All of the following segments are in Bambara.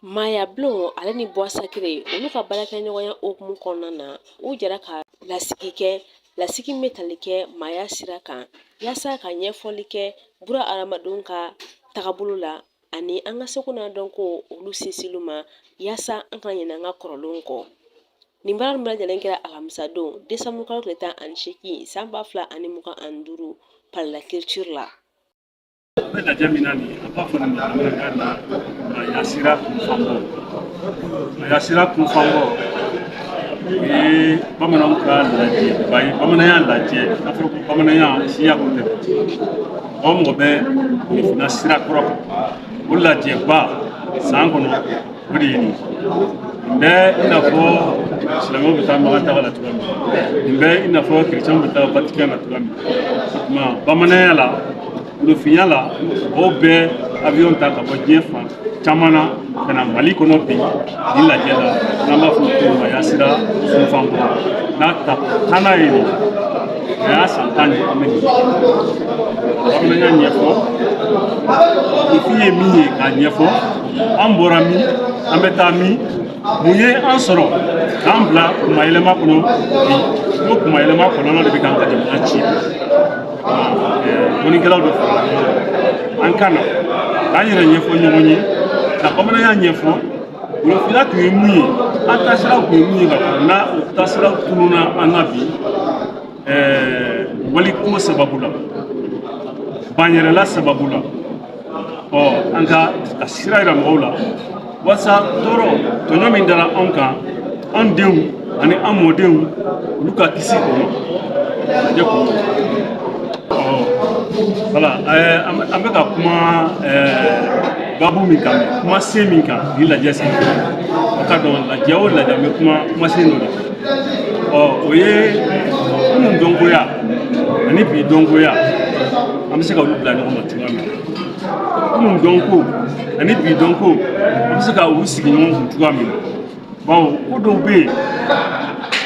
Maaya bulon ale ni Bois Sacré olu ka baarakɛɲɔgɔnya hukumu kɔnɔna na, u jɛra ka lasigi kɛ, lasigi min bɛ tali kɛ maaya sira kan, yaasa ka ɲɛfɔli kɛ buna hadamadenw ka tagabolo la ani an ka seko n'an dɔnko olu sinsinli ma, yaasa an kana ɲinɛ an ka kɔrɔlenw kɔ. Nin baara ninnu bɛɛ lajɛlen kɛra alamisa don décembre kalo tile 18 san 2025, Palais de la Culture la. An bɛ lajɛ min na nin, an b'a fɔ nin ma bamanankan na maaya sira kunfanbɔ. Maaya sira kunfanbɔ, o ye bamananw ka lajɛba ye, bamananya lajɛ. N'a fɔra ko bamananya, siya ko tɛ, mɔgɔ o mɔgɔ bɛ farafinna sira kɔrɔ kan, o lajɛba san kɔnɔ, o de ye nin. Nin bɛ i n'a fɔ silamɛw bɛ taa Makan taga la cogoya min na, nin bɛ i n'a fɔ kerecɛnw bɛ taa Vatican na cogoya min na. O tuma bamananya la, golofinya la, mɔgɔw bɛ avion ta ka bɔ diɲɛ fan caman na ka na Mali kɔnɔ bi nin lajɛ la, n'an b'a fɔ ko maaya sira sunfanbɔ. N'a ta tannan ye nin, a y'a san 10 ye. An bɛ nin bamananya ɲɛfɔ, golofin ye min ye k'a ɲɛfɔ, an bɔra min, an bɛ taa min, mun ye an sɔrɔ k'an bila kumayɛlɛma kɔnɔ bi, n'o kumayɛlɛma kɔlɔlɔ de bɛ k'an ka jamana ci. Dɔnnikɛlaw de farala ɲɔgɔn kan, an ka na k'an yɛrɛ ɲɛfɔ ɲɔgɔn ye, ka bamananya ɲɛfɔ, golofinna tun ye mun ye, an taasiraw tun ye mun ye ka kɔrɔ, n'a o taasiraw tununna an na bi waliko sababu la, banyɛrɛla sababu la. Ɔ an ka a sira yira mɔgɔw la, walasa tɔɔrɔ tɔɲɔ min dara anw kan, an denw ani an mɔdenw, olu ka kisi o ma. Lajɛ kun ɔ voilà, an bɛ ka kuma babu min kan, kuma sen min kan nin lajɛ sen, a ka dɔn lajɛ o lajɛ, an bɛ kuma kumasen dɔ de kan. Ɔ o ye kunun dɔnkoya ani bi dɔnkoya, an bɛ se ka olu bila ɲɔgɔn ma cogoya min na. Kunun dɔnko ani bi dɔnko, an bɛ se ka olu sigi ɲɔgɔn kun cogoya min na, bawo ko dɔw bɛ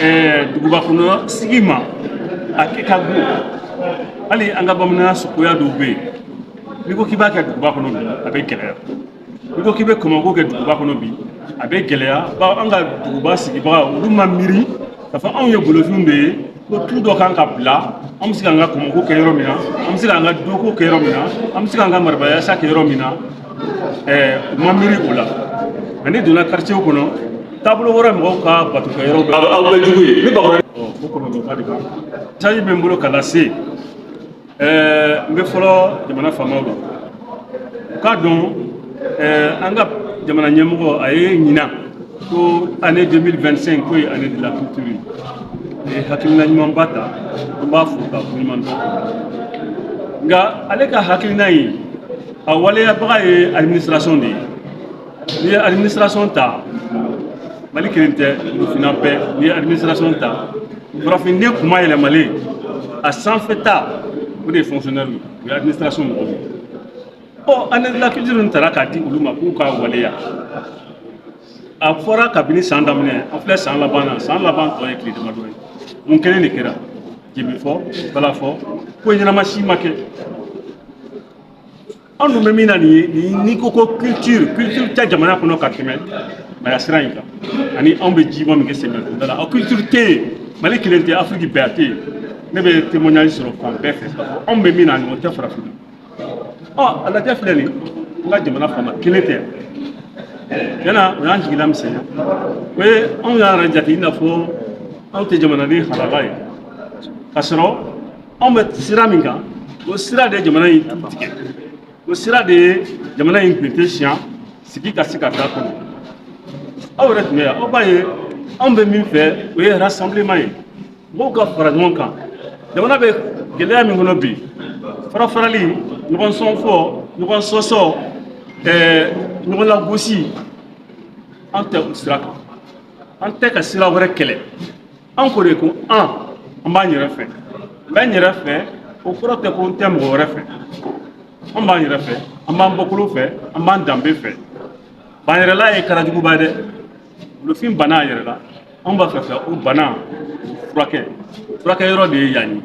yen, duguba kɔnɔ sigi ma a kɛ ka go. Hali an ka bamananya suguya dɔw bɛ yen, n'i ko k'i b'a kɛ duguba kɔnɔ bi, a bɛ gɛlɛya. N'i ko k'i bɛ kɔmɔko kɛ duguba kɔnɔ bi, a bɛ gɛlɛya, bawo an ka duguba sigibaga, olu ma miiri k'a fɔ anw ye golofinw de ye, ko tu dɔ kan ka bila, an bɛ se k'an ka kɔmɔko kɛ yɔrɔ min na, an bɛ se k'an ka doko kɛ yɔrɔ min na, an bɛ se k'an ka marabayasa kɛ yɔrɔ min na. U ma miiri o la. Nka n'i donna quartier kɔnɔ, taabolo wɛrɛ, mɔgɔw ka bato kɛ yɔrɔ bɛ aw bɛ jugu ye ni bakɔrɔ. Ɔ o kɔlɔlɔba de b'a. Message bɛ n bolo ka lase, n bɛ fɔlɔ jamana faamaw la, u k'a dɔn an ka jamana ɲɛmɔgɔ a ye ɲinan ko année 2025 ko ye année de la culture ye. A ye hakilina ɲumanba ta, an b'a fo ka koɲuman dɔn. Nka ale ka hakilina in, a waleyabaga ye administration de ye. N'i ye administration ta, Mali kelen tɛ, farafinna bɛɛ, n'i ye administration ta, farafinden kuma yɛlɛmalen a sanfɛ ta, o de ye fonctionnaire ye, o ye administration mɔgɔw ye. Ɔ année de la culture ninnu tara k'a di olu ma k'u k'a waleya. A fɔra kabini san daminɛ, an filɛ san laban na, san laban tɔ ye tile damadɔ ye. Mun kelen de kɛra? Jebe fɔ, bala fɔ, ko ɲɛnama si ma kɛ. Anw dun bɛ min na nin ye nin, n'i ko ko culture, culture tɛ jamana kɔnɔ ka tɛmɛ maya sira in kan, ani anw bɛ jibɔ min kɛ samiya donda la. A culture tɛ yen, Mali kelen tɛ, Afiriki bɛɛ a tɛ yen. Ne bɛ témoignage sɔrɔ fan bɛɛ fɛ k'a fɔ anw bɛ min na, a ɲɔgɔn tɛ farafinna. Ɔ a lajɛ filɛ nin, an ka jamana faama kelen tɛ yan. Tiɲɛna, o y'an jigila misɛnya. O ye anw y'a yɛrɛ jate i n'a fɔ anw tɛ jamanaden halala ye, k'a sɔrɔ anw bɛ sira min kan, o sira de ye jamana in tu tigɛ, o sira de ye jamana in gbente siɲɛ sigi ka se ka taa kɔnɔ. Aw yɛrɛ tun bɛ yan, aw b'a ye anw bɛ min fɛ, o ye rassemblement ye, mɔgɔw ka fara ɲɔgɔn kan. Jamana bɛ gɛlɛya min kɔnɔ bi, fara farali, ɲɔgɔn sɔnfɔ, ɲɔgɔn sɔsɔ, ɲɔgɔn lagosi, an tɛ o sira kan. An tɛ ka sira wɛrɛ kɛlɛ. An ko de ko an b'an yɛrɛ fɛ. N bɛ n yɛrɛ fɛ, o kɔrɔ tɛ ko n tɛ mɔgɔ wɛrɛ fɛ. An b'an yɛrɛ fɛ, an b'an bɔkolo fɛ, an b'an danbe fɛ. Banyɛrɛla ye karajuguba ye dɛ. Golofin bana a yɛrɛ la, anw b'a fɛ ka o bana furakɛ. Furakɛ yɔrɔ de ye yan ye.